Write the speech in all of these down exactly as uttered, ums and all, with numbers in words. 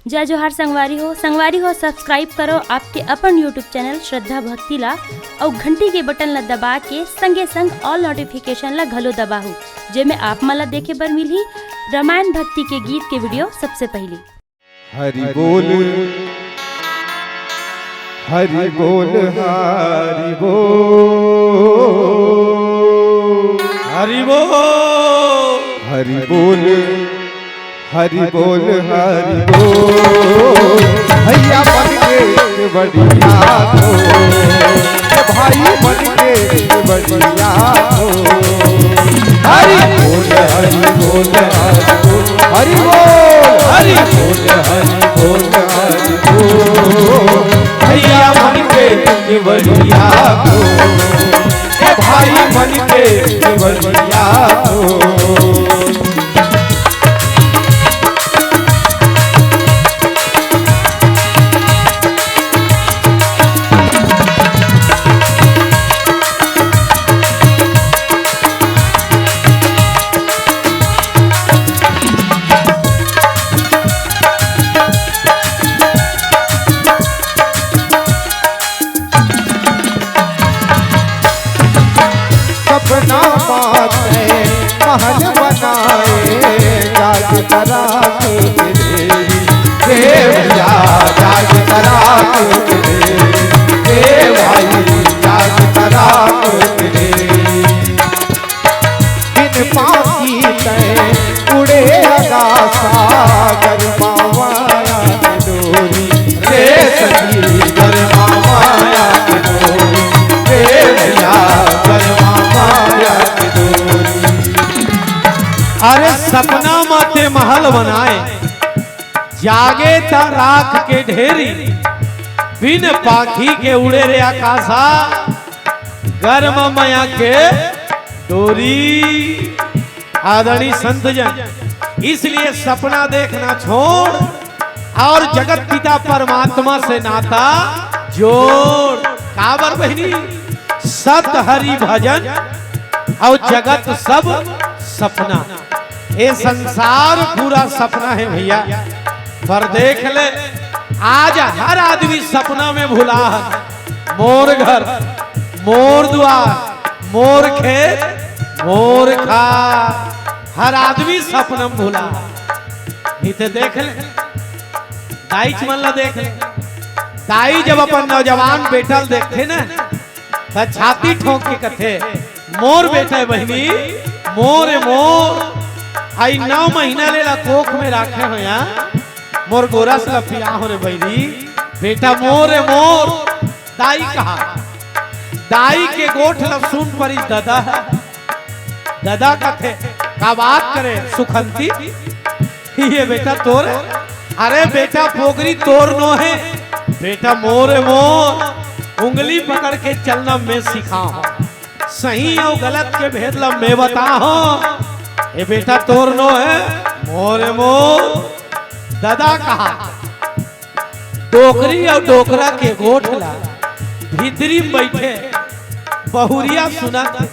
जय जोहार संगवारी हो, संगवारी हो, subscribe करो आपके अपन YouTube channel श्रद्धा भक्ति ला, अउ घंटी के button ला दबा के संगे संग all notification ला घलो दबाहू, जेमे आप मन ला देखे बर मिलही रामायण भक्ति के गीत के video सबसे पहली। हरि बोल, हरि बोल, हरि बोल। हरि बोल। हरि बोल, हरि बोल, हरि बोल। भैया बन के बढ़िया हो, ए भाई बन के बढ़िया हो। हरि बोल, हरि बोल, हरि बोल, हरि बोल, हरि बोल, हरि बोल, हरि बोल। भैया बन के बढ़िया हो, ए भाई बन के बढ़िया हो। सपना माते महल बनाए, जाग तरा के देवी। देवया जाग तरा के देवी, देवाई जाग तरा के देवी। बिन पाखी तै उड़े आकाशा, गरमा माया के डोरी। रे सखी गरमा माया के डोरी, रे भैया गरमा माया के डोरी। अरे सपना माते महल बनाए, जागे त राख के ढेरी, बिन पाखी के उड़े रे आकाशा, गरमा माया के डोरी। आदरणीय संत जन, इसलिए सपना देखना छोड़ और जगत पिता परमात्मा से नाता जोड़। काबर बहिनी, सत हरि भजन और जगत सब सपना। ये संसार पूरा सपना है भैया, पर देख ले, आज हर आदमी सपना में भुला है। मोर घर, मोर द्वार, मोर खेत, मोर खार, हर आदमी सपना में भुला। नहीं तो देख ले, दाईच मन ला देख ले। दाई जब अपन नौजवान बेटा ल देखथे ना, त छाती ठोंक के कथे, "मोर बेटा है बहिनी, मोर ए मोर।" आई नौ महीना ले ला कोख में राखे हो या, मोर गोरस ला पिया हो रे बहिनी, बेटा मोर ए मोर। दाई कहा, दाई के गोठ ल सुन परिस ददा। ददा कथे, "का बात करे सुखंती, ये बेटा तोर?" "अरे बेटा पोगरी तोर नो है, बेटा मोर ए मोर, उंगली पकड़ के चलना मैं सिखा हूँ, सही अउ गलत के भेद ल मैं बता हूँ, ये बेटा तोर नो है, मोर ए मोर।" ददा कहा, डोकरी अउ डोकरा के गोठ ला भीतरी म बइठे बहुरिया सुनत हे।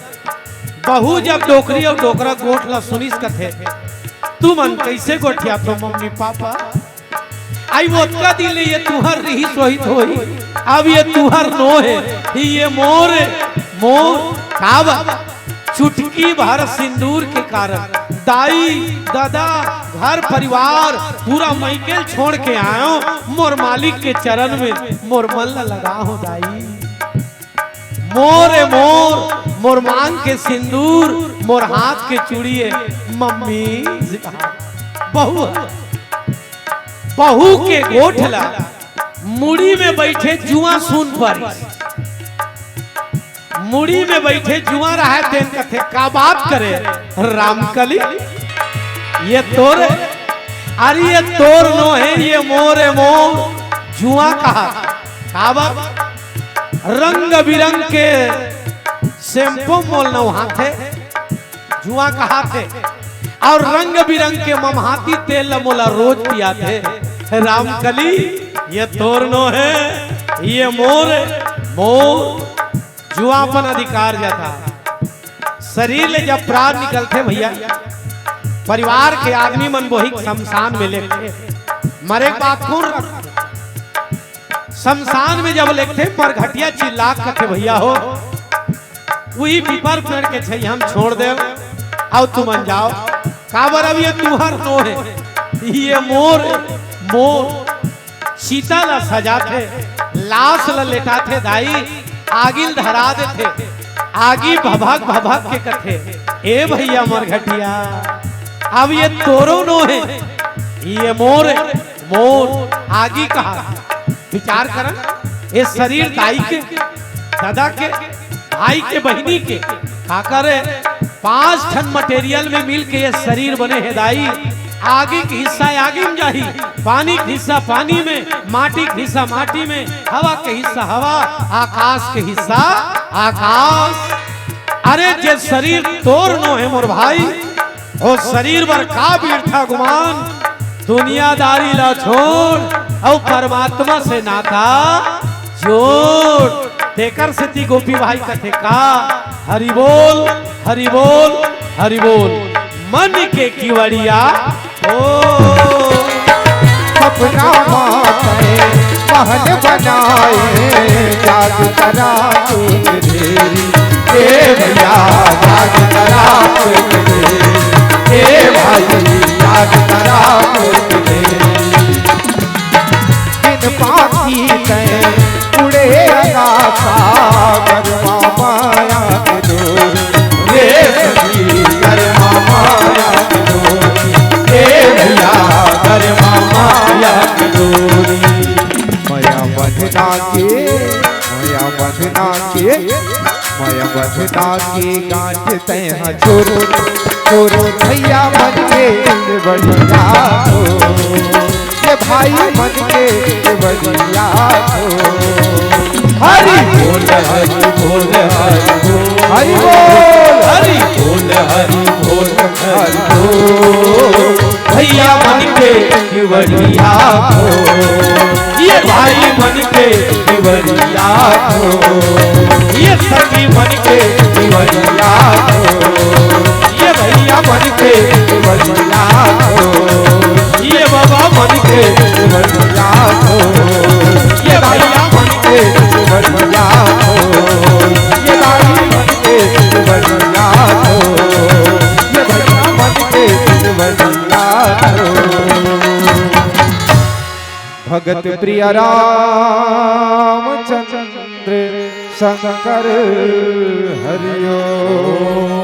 बहू जब डोकरी अउ डोकरा गोठ ला सुनिस कथे, "तुमन कइसे गोठियाथो मम्मी पापा? आई ओतका दिन ले ये तुंहर रिहिस होही, अब ये तुंहर नो हे, ये मोर ए मोर।" काबर? चुटकी भर सिंदूर के कारण दाई, ददा, घर परिवार पूरा मइकेल छोड़ के आयो, मोर मालिक के चरण में मोर मन ला लगा हो दाई। मोर ए मोर, मोर मांग के सिंदूर, मोर हाथ के चूड़ी ए मम्मी। बहू, बहू के गोठ ला मुड़ी में बइठे जुआं सुन परिस। मुड़ी में बइठे जुआं रहय तेन कथे, "का बात करे रामकली, ये तोर, अरे ये तोर नो हे, ये मोर ए मोर।" जुआं कहा, "काबर?" "रंग बिरंग के shampoo मोला नहाथे।" जुआं कहाथे, "अउ रंग बिरंग के ममहाती तेल ल मोला रोज पियाथे।" रामकली, ये तोर नो हे, ये मोर, मोर। जुआं अपन अधिकार जता। शरीर ले जब प्राण निकलथे भैया, परिवार के आदमी मन बोही शमशान में लेथे। मरे के बाद कोन रखथे? शमशान में जब लेगथे, मरघटिया चिल्ला के कथे, "भैया हो, उही पीपर पेड़ के छइहां म छोड़ देव, अउ तुमन जाव।" काबर, अब ये तुंहर नोहे, ये मोर, मोर। चिता ला सजाथे, लाश ला लेटाथे दाई, आगी ल धरा देथे। आगी भभक भभक के कथे, "ए भैया मरघटिया, अब ये तोरो नोहे, ये मोर ए, मोर।" आगी कहा, विचार करन, ये शरीर दाई के, ददा के, भाई के, बहिनी के, काकर ए, पांच ठन material में मिल के ये शरीर बने हे दाई। आगी के हिस्सा आगी में जाही, पानी के हिस्सा पानी में, माटी के हिस्सा माटी में, हवा के हिस्सा हवा, आकाश के हिस्सा आकाश। अरे, जे शरीर तोर नोहे मोर भाई, ओ शरीर बर का बिरथा गुमान, दुनियादारी ला छोड़, अउ परमात्मा से नाता जोड़। तेकर सेती गोपी भाई कथे का, "हरि बोल, हरि बोल, हरि बोल, मन के किवड़िया खोल।" सपना माते महल बनाए, जाग तरा चूक देरी। ए भैया, जाग तरा चूक देरी। ए भाई, जाग तरा चूक देरी। बिन पाती तै उड़े आकाशा, गरमा माया के डोर। रे सखी, गरमा माया के डोर। ए भैया, गरमा माया के डोर। मया बंधना के, मया बंधना के, मया बंधना के गांठ तैं ह छोर, छोर भैया मन के बढ़िया हो। ये भाई मन के बढ़िया हो। हरि बोल, हरि बोल, हरि बोल। हरि बोल। हरि बोल, हरि बोल, हरि बोल। भैया मन के किवड़िया हो, ये भाई मन के किवड़िया हो, ये सखी मन के किवड़िया हो, ये भैया मन के किवड़िया हो, ये बाबा मन के किवड़िया हो, ये भैया मन के किवड़िया हो, ये भाई मन के किवड़िया हो, ये भैया मन के किवड़िया हो। भगत प्रिय रामचंद्र शंकर हरिओ।